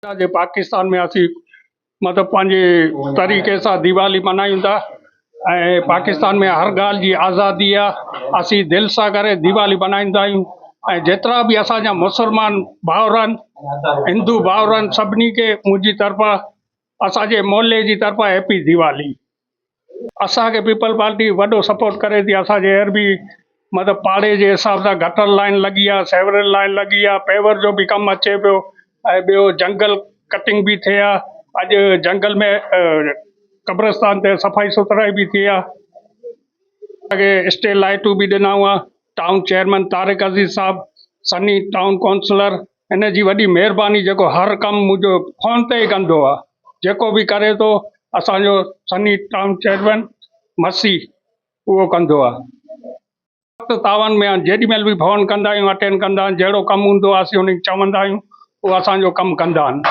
اسان جي پاڪستان ۾ اسين مطلب پنهنجي طريقي سان ديوالي ملهايون ٿا ۽ پاڪستان ۾ هر ڳالهه جي آزادي آهي. اسين دل سان ڪري ديوالي ملهائيندا آهيون ۽ جيترا به اسان جا مسلمان ڀائر آهن، هندو ڀائر آهن، سڀني کي منهنجي طرفان اسان جي محلي جي طرفان هيپي ديوالي. اسان کي پيپلز پارٽي وڏو سپورٽ ڪري ٿي. اسان جي ايئر به مطلب پاڙي جي حساب سان گٽر لائن لڳي آهي، سيوريج لائن لڳي آهي، پيور جو به ڪم اچي پيو ۽ ٻيو جنگل ڪٽنگ به ٿئي آهي. اڄ جنگل ۾ قبرستان تي صفائي سٿرائي به ٿي آهي. اسان کي اسٽيٽ لائيٽون به ڏنائون آهي. ٽائون چيئرمين طارق عزيز صاحب، سني ٽائون ڪائونسلر، ان جي وڏي مهرباني جيڪو هر ڪم منهنجو فون تي ئي ڪندو آهي. جيڪو به ڪري ٿو اسان جو سني ٽائون چيئرمين مسيح اهو ڪندو آهي. وقت تعاون ۾ آهن، جيڏي مهل به فون ڪندا آهيون اٽينڊ ڪندا آهن، جهڙو ڪم هوندو آهي اسين انهن کي چوندا آهيون اهو اسان جو ڪم ڪندا آهن.